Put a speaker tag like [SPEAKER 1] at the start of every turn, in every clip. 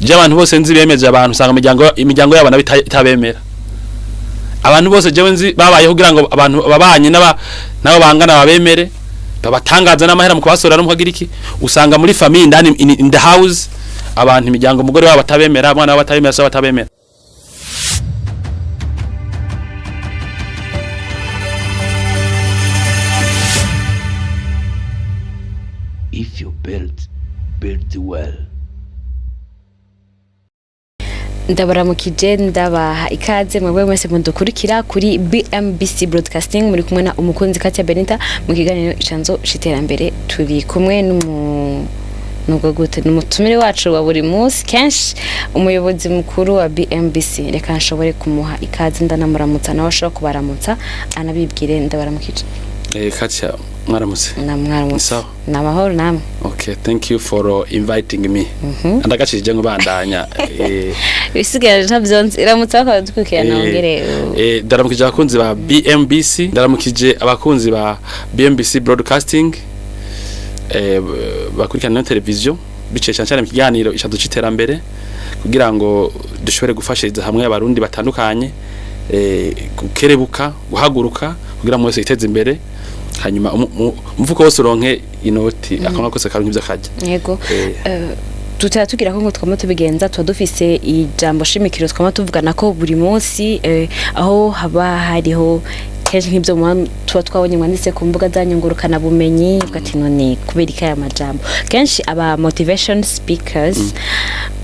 [SPEAKER 1] Je abantu bose nzi bemeje abantu, usanga imiryango yabo nabo itabemera. Abantu bose jewe nzi babayeho kugira ngo abantu babanye n'aba nabo bangana babemere, babatangaza n'amahera mu kubasora no mukagira iki, usanga muri famille indani, in the house, abantu, imiryango, umugore wabo batabemera, abana wabo batabemera, so batabemera.
[SPEAKER 2] If you build, build well.
[SPEAKER 3] Ndabaramukije, ndabaha ikaze mwebwe mwese mudukurikira kuri BMBC Broadcasting. Muri kumwe na umukunzi Katia Benita mu kiganiro Icanzo c'Iterambere. Turi kumwe n'umu nubwo gute n'umutumire wacu wa buri munsi kenshi, umuyobozi mukuru wa BMBC. Reka nshobore kumuha ikaze, ndanamuramutsa, nawe ashobora kubaramutsa anabibwire. Ndabaramukije.
[SPEAKER 1] Katia, mwaramutse?
[SPEAKER 3] Namwaramutse.
[SPEAKER 1] Sawa.
[SPEAKER 3] Ni amahoro, namwe?
[SPEAKER 1] Okay, thank you for inviting me. Ndagacishije ngo bandanya.
[SPEAKER 3] Ibisigaye ntavyonzi, iramutse bakaba dukurikirana, wongere.
[SPEAKER 1] Ndaramukije abakunzi ba BMBC, ndaramukije abakunzi ba BMBC Broadcasting, bakurikirana na televiziyo biciye cyane cyane mu kiganiro Icanzo c'Iterambere, kugira ngo dushobore gufashiriza hamwe abarundi batandukanye gukerebuka, guhaguruka, kugira ngo wese yiteze imbere, hanyuma umufuko wose uronke inoti, akanwa kose karonke ivyo karya.
[SPEAKER 3] Yego. Tutaba tugira ko ngo twama tubigenza, tuba dufise ijambo shimikiro twama tuvugana ko buri munsi, aho haba hariho kenshi nk'ibyo tuba twabonye mwanditse ku mbuga zanyu ngurukana bumenyi, uvuga ati: "None kubera iki aya majambo?" Kenshi aba motivation speakers,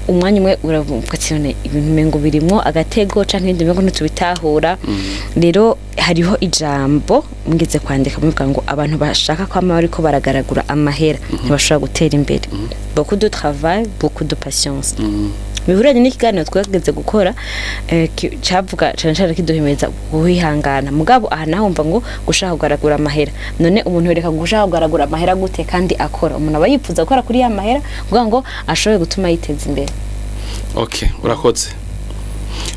[SPEAKER 3] umwanya umwe uravuga ati: "None ibintu umengo birimwo agatego canke ibindi umengo ntitubitahura." Rero hariho ijambo mugeze kwandika muvuga ngo abantu bashaka kwama bariko baragaragura amahera ntibashobora gutera imbere: "Beaucoup de travail, beaucoup de patience." Bihuranye n'ikiganiro twageze gukora, cavuga cane cane kiduhimiriza guhihangana. Mugabo aha naho mva ngo gushaka kugaragura amahera, none umuntu yoreka gushaka kugaragura amahera gute kandi akora? Umuntu aba yifuza gukora kuri ya mahera kugira ngo ashobore gutuma yiteza imbere.
[SPEAKER 1] Okay, urakoze.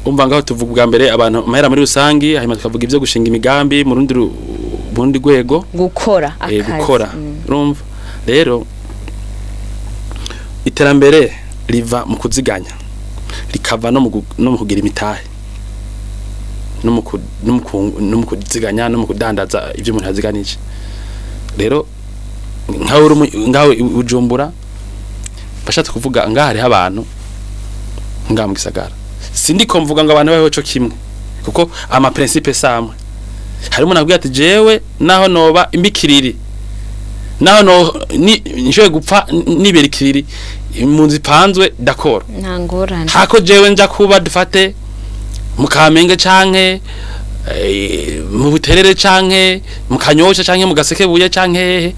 [SPEAKER 1] Umva, ngaho tuvuga ubwa mbere abantu, amahera muri rusangi, hanyuma tukavuga ibyo gushinga imigambi mu rundi rwego.
[SPEAKER 3] Gukora akazi.
[SPEAKER 1] Gukora. Urumva rero, iterambere riva mu kuziganya, rikava no mu kugira imitahe, no mu kuziganya, no mu kudandaza ibyo umuntu yaziganije. Rero nkawe uri ngawe i Bujumbura, bashatse kuvuga ngaha hariho abantu ngaha mu gisagara. Sindiko mvuga ngo abantu babeho co kimwe, kuko ama principe samwe. Harimo umuntu akubwira ati: "Jewe naho noba imbikiriri, naho no ni nshoye gupfa nibera ikiriri mu nzu ipanzwe, d'accord."
[SPEAKER 3] Nta ngorane.
[SPEAKER 1] Hako jewe nja kuba, dufate, mu Kamenge canke mu Buterere canke mu Kanyosha canke mu Gasekebuye canke hehe,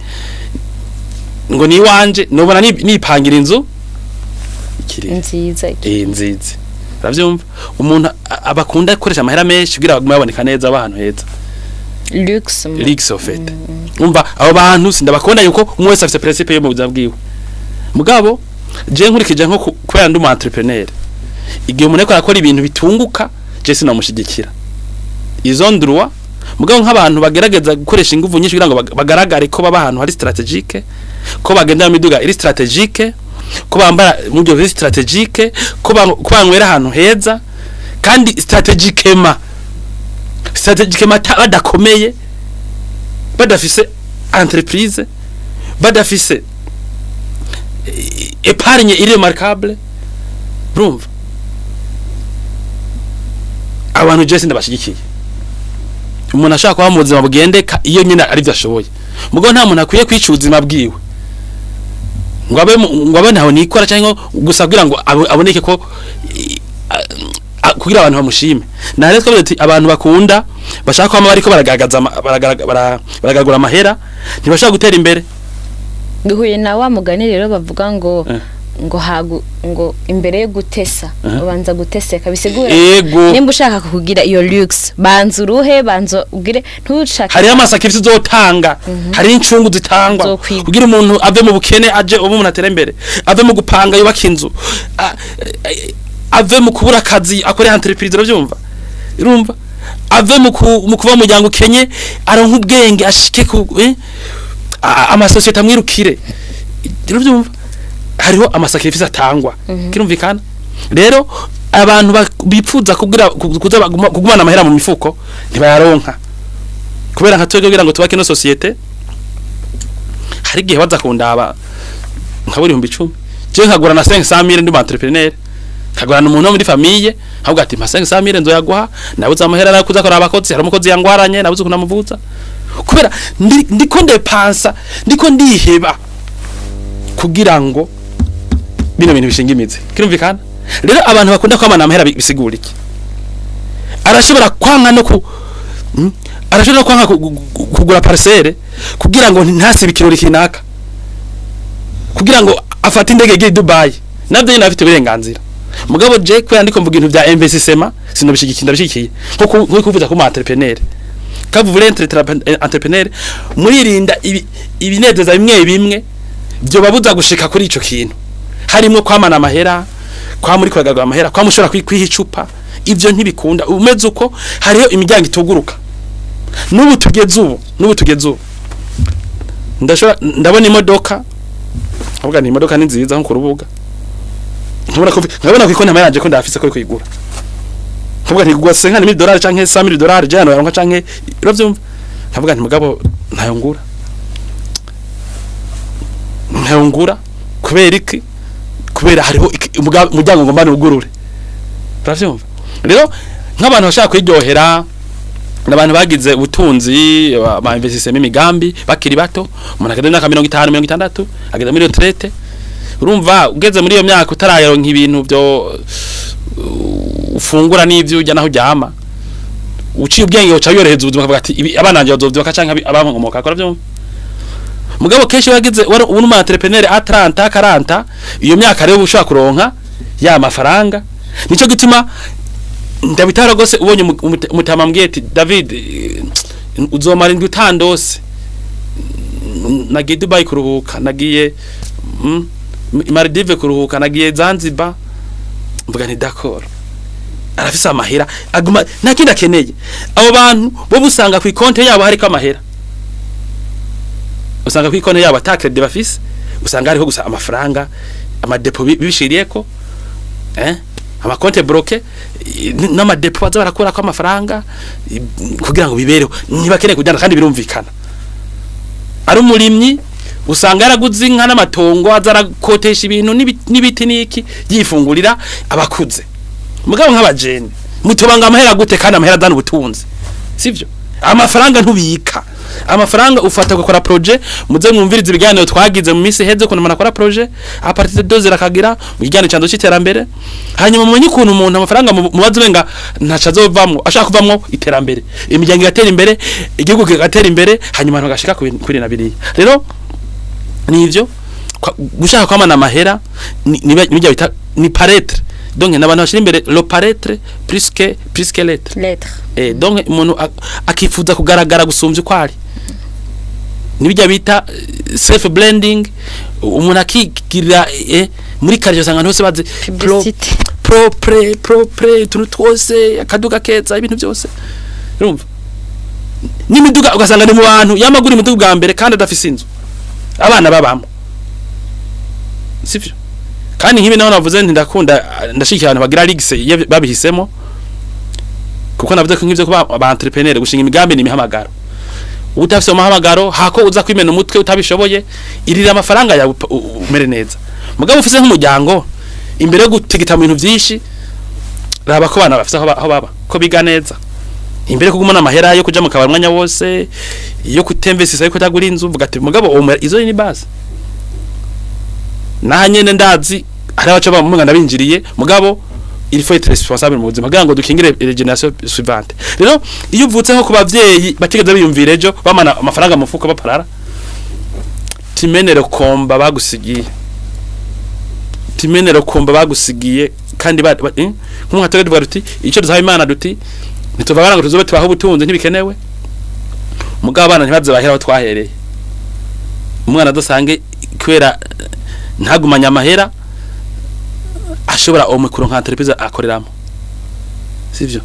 [SPEAKER 1] ngo ni iwanje, nobona nipangira inzu ikiriri
[SPEAKER 3] nziza.
[SPEAKER 1] Nziza. Uravyumva, umuntu abakunda gukoresha amahera menshi kugira bagume baboneka neza ahantu heza.
[SPEAKER 3] Luxe.
[SPEAKER 1] Luxe en fait. Umva, abo bantu sindabakunda, yuko umwe wese afise principe yo mu buzima bwiwe. Mugabo je nkurikije nko kubera ndi umu entrepreneur, igihe umuntu ariko arakora ibintu bitunguka, je sinamushigikira, izo ndruwa. Mugabo nk'abantu bagerageza gukoresha ingufu nyinshi kugira ngo bagaragare ko baba ahantu hari stratégique, ko bagenda mu miduga iri stratégique, ko bambara mu buryo buri stratégique, ko banywera ahantu heza kandi stratégiquement, badakomeye, badafise entreprise, badafise épargne iri remarquable, urumva abantu je sindabashigikiye. Umuntu ashaka kuba mu buzima bugendeka iyo nyine ari byo ashoboye. Mugabo nta muntu akwiye kwica ubuzima bwiwe ngo abe ntaho nikora, cyangwa gusa kugira ngo aboneke ko kugira abantu bamushime. Na rero twavuze ati abantu bakunda, bashaka kwama bariko baragaragaza baragaragura amahera, ntibashaka gutera imbere.
[SPEAKER 3] Bihuye na wa mugani rero bavuga ngo ngo hagu ngo imbere yo gutesa ubanza guteseka. Bisigura nimba ushaka kugira iyo luxe, banza uruhe, banza ugire, ntushake.
[SPEAKER 1] Hariho ama sacrifice uzotanga, hariho incungu zitangwa
[SPEAKER 3] Uzokwiga.
[SPEAKER 1] kugira umuntu ave mu bukene aje ubu umuntu atera imbere, ave mu gupanga yubaka inzu, ave mu kubura akazi akore entreprise. Uravyumva? Urumva, ave mu kuva mu muryango ukenye, aronka ubwenge, ashike ku amasosiyete amwirukire. Uravyumva, hariho ama sacrifice atangwa, kirumvikana. Rero abantu bipfuza kugira kuza kugumana amahera mu mifuko ntibayaronka, kubera nka twebwe kugira ngo tubake ino société, hari igihe baza kundaba nkabura 10,000, je nkagura na 500,000, ndi mu entrepreneur, nkagurana umuntu wo muri famille, nkavuga ati: "Mpa 500,000 nzoyaguha, nabuze amahera nakuza kora abakozi, hari umukozi yangwaranye, nabuze kunamuvuza kubera ndiko ndepansa, ndiko ndiheba kugira ngo bino bintu bishinga imizi." Kirumvikana rero, abantu bakunda kwamana amahera bisigura iki? Arashobora kwanka no ku arashobora no kwanka kugura parcelle kugira ngo ntasibe ikirori kinaka, kugira ngo afate indege igiye i Dubai. Navyo nyine afite uburenganzira. Mugabo je kubera ndiko mvuga ibintu vya investissement, sinobishigikiye, ndabishigikiye nko kuvuza ku entrepreneur. Quand vous voulez être entrepreneur, muririnda ibinezeza bimwe bimwe byo babuza gushika kuri ico kintu, harimo kwamana amahera, kwa muri kwagaga amahera, kwa mushobora kwiha icupa. Ivyo ntibikunda. Umeze uko, hariho imiryango ituguruka. N'ubu tugeze ubu ndashobora, ndabona imodoka, avuga ni imodoka ni nziza nko ku rubuga, nkabona ko nkabona ko ikonti yanje ko ndafise ko kuyigura, nkavuga nti gugwa $50,000 canke $100,000 jana yaronka canke, uravyumva, nkavuga nti mugabo ntayo ngura, ntayo ngura. Kubera iki? Kubera hariho umuryango ngomba nugurure, uravyumva. Rero nk'abantu bashaka kwiryohera, n'abantu bagize ubutunzi, ba investissement, imigambi bakiri bato. Umuntu ageze imyaka 50, 60, ageze muri retraite. Urumva, ugeze muri iyo myaka utarayaronka ibintu byo ufungura n'ivyo urya naho uryama, uciye ubwenge uca wiyorohereza ubuzima, ukavuga ati: "Abana banje bazovyuka canke abankomoka akora vyumva." Mugabo kenshi wagize wari ubu umu entrepreneur a 30, 40, iyo myaka rero ushobora kuronka ya mafaranga. Nico gituma ndabitara gose. Ubonye umutama mbwiye ati: "David, uzomara indwi utandose, nagiye Dubai kuruhuka, nagiye Maldives kuruhuka, nagiye Zanzibar," mvuga nti: "D'accord, arafise amahera, aguma nta kindi akeneye." Abo bantu bo busanga ku ikonte yabo hariko amahera, usanga ku ikonte yabo ata crédit bafise, usanga hariho gusa amafaranga, ama dépôts bibishiriyeko, ama comptes bloqués n'ama dépôts baza barakurako amafaranga kugira ngo bibereho. Ntibakeneye kujyana, kandi birumvikana. Ari umurimyi, usanga yaraguze inka n'amatongo, aza arakotesha ibintu n'ibiti n'iki, yifungurira abakuze. Mugabo nk'abajene mutobanga amahera gute kandi amahera adana ubutunzi? Sivyo? Amafaranga ntubika amafaranga, ufata ugakora projet. Muze mwumvirize ibiganiro twagize mu minsi iheze, ukuntu umuntu akora projet à partir de 2 akagira mu kiganiro cyanzo c'iterambere. Hanyuma mumenye ukuntu umuntu amafaranga mubaze ubenga ntaco azovamwo, ashaka kuvamwo iterambere, imiryango igatera imbere, igihugu kigatera imbere, hanyuma abantu bagashika kuri na biriya. Rero nivyo gushaka kwamana amahera nibyo bita ni paraître. Donc n'abantu bashira imbere le paraître plus que l'être.
[SPEAKER 3] L'être.
[SPEAKER 1] Donc umuntu akifuza kugaragara gusumvya uko ari, nibijya bita self branding. Umuntu akigirira muri quartier, usanga abantu bose bazi
[SPEAKER 3] Publicité.
[SPEAKER 1] Propre, propre, utuntu twose, akaduga keza, ibintu byose, urumva, n'imiduga ugasanga ni mu bantu yamagura imiduga bwa mbere kandi adafise inzu abana babamo, sivyo? Kandi nk'ibi naho navuze nti ndakunda, ndashikiye abantu bagira luxe iyo babihisemo, kuko navuze ko nk'ivyo kuba aba entrepreneur, gushinga imigambi ni imihamagaro. Utafise umuhamagaro, hako uza kwimena umutwe utabishoboye, irira amafaranga yawe umere neza. Mugabo ufise nk'umuryango, imbere yo gutigita mu bintu vyinshi, raba ko abana bafise aho baba, ko biga neza, imbere yo kugumana amahera yo kuja mu kabari umwanya wose, yo kutemvesisa, yo kutagura inzu. Vuga ati: "Mugabo uwo izo ni base." Naha nyene ndazi hari abaca bamunga ndabinjiriye, mugabo il faut être responsable mu buzima kugira ngo dukingire les générations suivantes. Rero iyo uvutse nko ku bavyeyi batigeze biyumvira ejo, bamana amafaranga mu mufuko baparara, timenere komba bagusigiye, timenere komba bagusigiye. Kandi nk'umwe tuvuga duti icyo dusaba Imana, duti ntituvabana ngo tuzobe tubaho ubutunzi, ntibikenewe. Mugabo abana ntibaze bahera aho twahereye. Umwana adasange kubera ntagumanye amahera, ashobora omwe kuronka entreprise akoreramo, sivyo?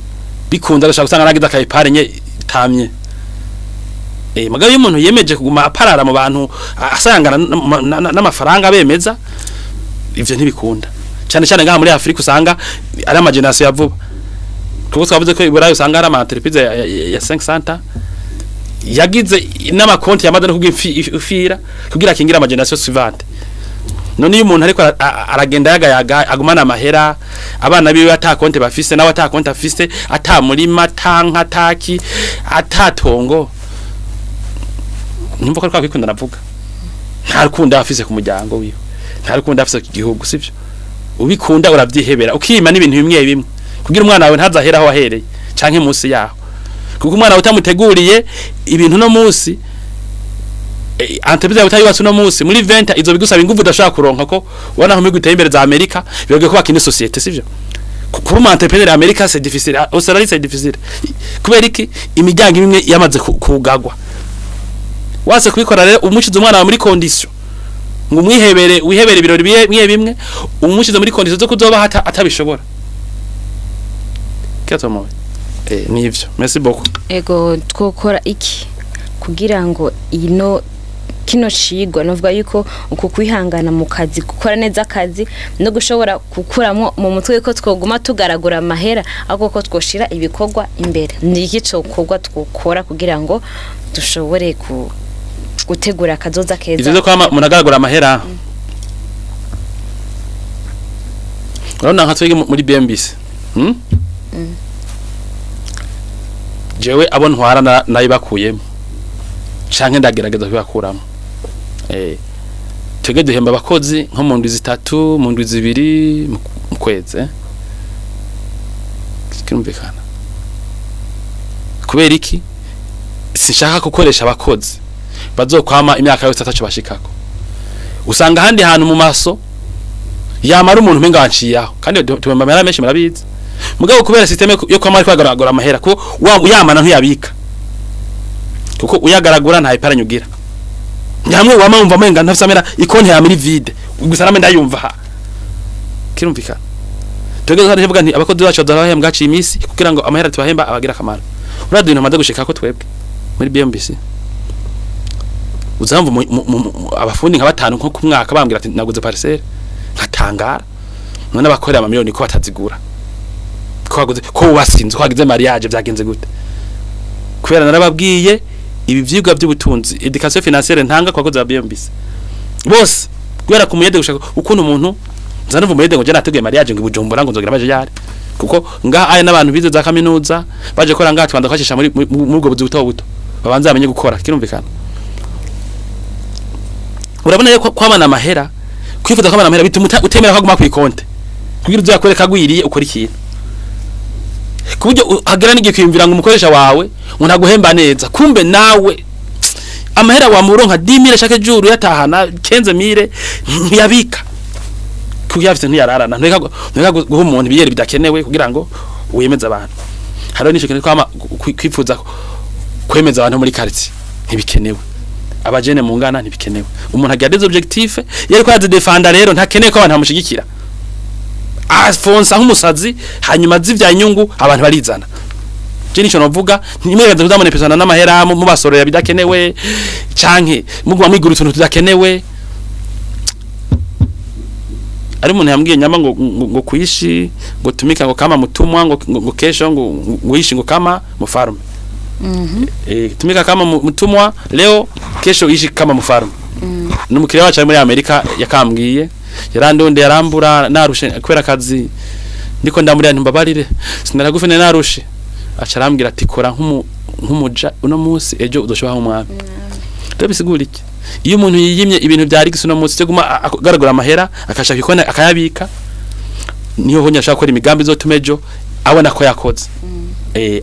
[SPEAKER 1] Bikunda agashaka gusanga nagize akayipare nye tamye. Mugabo iyo umuntu yemeje kuguma aparara mu bantu, asangana n'amafaranga bemeza, ivyo ntibikunda. Cyane cyane ngaha muri Afrika usanga ari ama génération ya vuba, kuko twavuze ko iburayi usanga ari ama entreprise ya 500 yagize n'amakonti yamaze no kugira kugira akingira ama génération suivante. None iyo umuntu ariko aragenda yagayaga, agumana amahera, abana biwe ata konti bafise, nawe ata konti afise, ata murima, ata nka, ataki, atatongo, numva ko twakikunda navuga nta rukundo afise ku muryango wiwe, nta rukundo afise ku gihugu. Sivyo? Ubikunda uravyihebera, ukima n'ibintu bimwe bimwe kugira umwana wawe ntazahera aho wahereye canke munsi yaho, kuko umwana wawe utamuteguriye ibintu no munsi, entreprise yawe utayubatse uno munsi, muri 20 izo bigusaba ingufu udashobora kuronka. Ko ubona aho migwi iteye imbere za Amerika, bibagiye kubaka indi société, sivyo? Kuba umu entrepreneur Amerika c'est difficile, Australie c'est difficile. Kubera iki? Imiryango imwe yamaze kugagwa. Wase kubikora rero, umushize umwana wawe muri condition ngo umwihebere, wihebere ibirori bimwe bimwe, umushize muri condition zo kuzoba atabishobora. Kiatomo nivyo. Merci beaucoup.
[SPEAKER 3] Ego, twokora iki kugira ngo ino kino cigwa, novuga yuko uku kwihangana mu kazi, gukora neza akazi no gushobora gukuramo mu mutwe ko twoguma tugaragura amahera, ahubwo ko twoshira ibikorwa imbere, ni iki cokorwa twokora kugira ngo dushobore gutegura akazoza keza?
[SPEAKER 1] Ivyo kwama umuntu agaragura amahera, urabona nka twege muri BMBC, Jewe abo ntwara nayibakuyemo canke ndagerageza kubibakuramo. Twege duhemba abakozi nko mu ndwi 3, mu ndwi 2 mu kwezi. Kirumvikana. Kubera iki? Sinshaka gukoresha abakozi bazokwama imyaka yose ataco bashikako. Usanga ahandi hantu mu maso yamara umuntu umenga wanciyaho, kandi tubemba amahera menshi, murabizi. Mugabo kubera système yo kwama ariko agaragura amahera, ko yamana ntiyabika, kuko uyagaragura nta iparanye ugira. Nyamwe wama wumva amenga ntafise amera, ikonti ya muri vide gusa, name ndayumva ha. Kirumvikana. Twebwe hano tuvuga nti abakozi bacu bazahembwa haciye imisi kugira ngo amahera tubahemba abagira akamaro. Urazi ibintu bamaze gushika ko twebwe muri BMBC, uzamva abafundi nka batanu nko ku mwaka bambwira ati naguze parcelle, nkatangara. None abakorera amamiliyoni ko batazigura, ko baguze, ko wubatse inzu, ko wagize mariage, byagenze gute? Kubera narababwiye ibi vyigwa by'ubutunzi, éducation financière ntanga ku bakozi ba BMBC bose, guhera ku muyede gushaka ukuntu umuntu nza numva umuyede ngo je nateguye mariage ngo i Bujumbura ngo nzogira amajyare, kuko ngaha aya n'abantu bize za kaminuza baje gukora ngaha, tubanza kwashisha muri ubwo buzi buto buto, babanza bamenye gukora. Kirumvikana. Urabona rero ko kwamana amahera, kwifuza kwamana amahera bituma utemera ko aguma kw'ikonte kugira uzakwereka agwiriye ukora ikintu, ku buryo hagera n'igihe kwiyumvira ngo umukoresha wawe ngo ntaguhemba neza, kumbe nawe amahera wamuronka 10 000 chaque jour yatahana 15 000, ntiyabika kuko yafite, ntiyararana. Ntureka guha umuntu ibiyeri bidakenewe kugira ngo wemeze abantu. Hariho n'ico kintu kwama kwifuza kwemeza abantu muri quartier, ntibikenewe. Abajene mungana, ntibikenewe. Umuntu agira des objectifs, iyo ariko yazidefanda rero ntakeneye ko abantu bamushigikira, afonsa nk'umusazi, hanyuma zivya inyungu abantu barizana. Je nico novuga, ntimwegeze kuzamune pesana n'amahera mubasorera bidakenewe, canke muguma mwigura utuntu tudakenewe. Ari umuntu yambwiye nyama ngo kuishi ngo tumika ngo kama mutumwa, ngo kesho ngo ishi ngo kama mfalme. Tumika kama mutumwa leo, kesho ishi kama mfalme. N'umukiriya wacu ari muri Amerika yakambwiye, yarandonde yarambura narushe kubera akazi, ndiko ndamurira ntimbabarire sinaragufene narushe, aca arambwira ati kora nk'umuja uno munsi, ejo uzoshobora nk'umwami. Rero bisigura iki? Iyo umuntu yiyimye ibintu bya rigisi uno munsi cyo guma agaragura amahera, akashaka ikona akayabika, niho honye ashaka gukora imigambi izotuma ejo abona ko yakoze,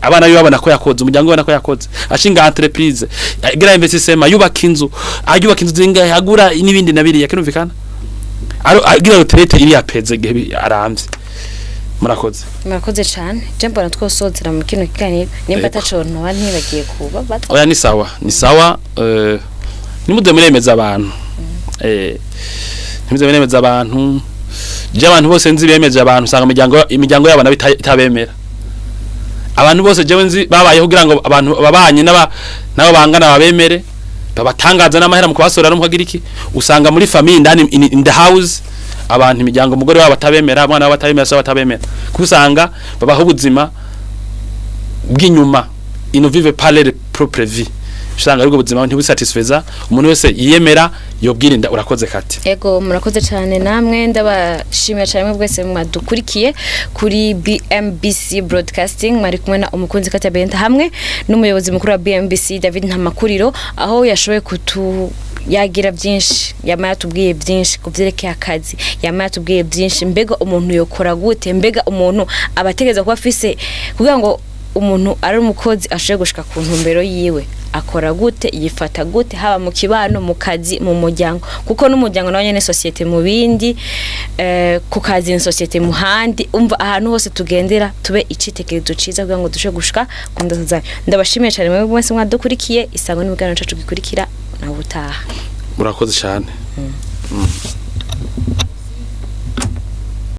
[SPEAKER 1] abana biwe babona ko yakoze, umuryango ubona ko yakoze, ashinga entreprise, agira investissement, yubaka inzu, ayubaka inzu zingahe, agura n'ibindi na biriya. Kirumvikana. Agira retraite iri apeze igihe aramvye. Murakoze.
[SPEAKER 3] Murakoze cyane. Je mbona twosozera mu kino kiganiro nimba
[SPEAKER 1] Yego.
[SPEAKER 3] ataco ntoba ntibagiye kubabaza.
[SPEAKER 1] Oya, ni sawa, ni sawa. Nimuze muremeza abantu, nimuze muremeza abantu. Je abantu bose nzi bemeje abantu, usanga imiryango yabo nabo itabemera. Abantu bose jewe nzi babayeho kugira ngo abantu babanye n'aba nabo bangana babemere, babatangaza n'amahera mu kubasorera no mukagira iki, usanga muri famille indani in the house. Abantu, imiryango, umugore wabo atabemera, abana wabo batabemera, se batabemera, kuko usanga babaho ubuzima bw'inyuma, ils ne vivent pas leur propre vie. Usanga aribwo buzima ntibusatisfeza umuntu wese yiyemera yobwirinda. Urakoze kati.
[SPEAKER 3] Ego, murakoze cyane namwe. Ndabashimira cyane mwese mwadukurikiye kuri BMBC Broadcasting. Mwari kumwe na umukunzi Katia Benta hamwe n'umuyobozi mukuru wa BMBC David Ntamakuriro, aho yashoboye kutu yagira byinshi, yama yatubwiye byinshi ku byerekeye akazi, yama yatubwiye byinshi. Mbega umuntu yokora gute? Mbega umuntu abategeza kuba afise kugira ngo umuntu ari umukozi ashobore gushika ku ntumbero yiwe, akora gute, yifata gute, haba mu kibano, mu kazi, mu muryango? Kuko n'umuryango nawo nyene société mu bindi, ku kazi ni société mu handi. Umva, ahantu hose tugendera tube icitegererezo ciza kugira ngo dushobore gushika ku ndoto zacu. Ndabashimiye cyane mwebwe mwese mwadukurikiye. Isango n'ibiganiro cacu gikurikira, nawe utaha.
[SPEAKER 1] Murakoze cyane.